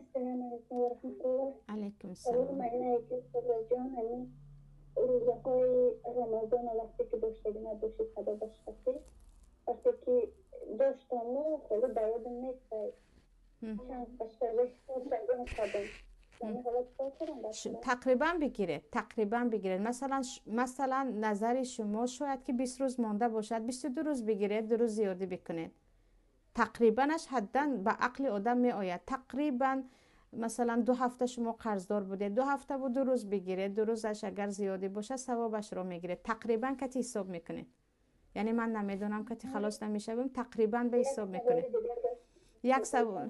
Ассалому алайкум ва раҳматуллоҳ. Алайкум Саволи салом. Ман ине ки, устозаҷон, ҳамин рӯзаҳои Рамазона вақте ки доштагӣ набошед, сабабаш ҳастӣ, вақте ки доштаму ҳоло ба ёдам нест, чанд ҳисоб карда накардам. Тақрибан бигиред, тақрибан бигиред. Масалан, назари шумо шояд ки 20 рӯз монда бошад, 22 рӯз бигиред, 2 рӯз зиёдӣ бикунед. Тақрибанаш ҳаддан ба ақли одам меояд. Тақрибан, масалан, 2 ҳафта шумо қарздор будед, 2 ҳафтаву 2 рӯз бигиред, 2 рӯзаш агар зиёдӣ бошад, савобашро мегиред. Тақрибан кати ҳисоб мекунед, яъне ман намедонам, кати халос намешавем, тақрибан ба ҳисоб мекунед. Як савол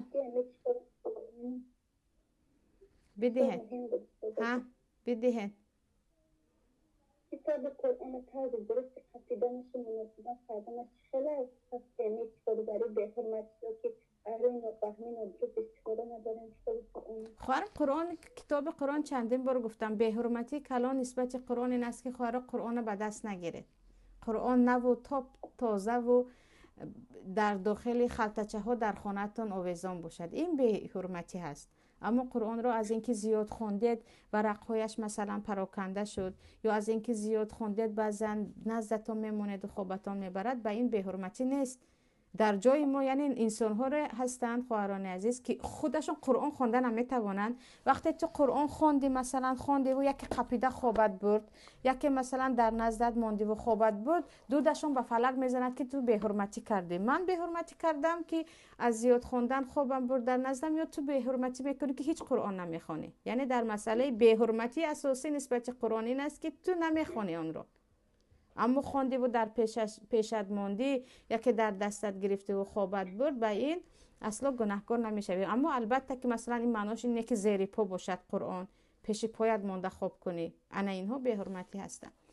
бидиҳед, ҳа, бидиҳед. Китоби Қуръона тарзи дурусти қапиданашу муносибат карданаш чӣ хеле аст? Яъне истифодабарӣ беҳурмат ё ки рӯи нофаҳмӣ нодуруст истифода набарем китоби Қуръон? Хоҳар, Қуръон, китоби Қуръон, чандин бор гуфтам, беҳурматии калон нисбати Қуръон ин аст, ки хоҳаро Қуръона ба даст нагиред. Қуръон наву топ тозаву дар дохили халтачаҳо дар хонаатон овезон бошад, ин беҳурматӣ ҳаст. Аммо Қуръонро аз ин ки зиёд хондед, варақҳояш, масалан, пароканда шуд, ё аз ин ки зиёд хондед, баъзан наздатон мемонеду хобатон мебарад, ба ин беҳурматӣ нест. Дар ҷои мо, яъне, инсонҳоре ҳастанд, хоҳарони азиз, ки худашон Қуръон хонда наметавонанд. Вақте ту Қуръон хонди, масалан, хондиву яке қапида хобат бурд, яке, масалан, дар наздат мондиву хобат бурд, дудашон ба фалак мезанад, ки ту беҳурматӣ кардӣ. Ман беҳурматӣ кардам, ки аз зиёд хондан хобам бурд дар наздам, ё ту беҳурматӣ мекунӣ, ки ҳеҷ Қуръон намехонӣ? Яъне дар масъалаи беҳурматии асосӣ нисбати Қуръон ин аст, ки ту намехонӣ онро, аммо хондиву дар пешат мондӣ, яке дар дастат гирифтиву хобат бурд, ба ин асло гунаҳкор намешавӣ. Аммо албатта ки, масалан, ин маънош ин не, ки зери по бошад Қуръон, пеши поят монда хоб кунӣ. Ана инҳо беҳурматӣ ҳастанд.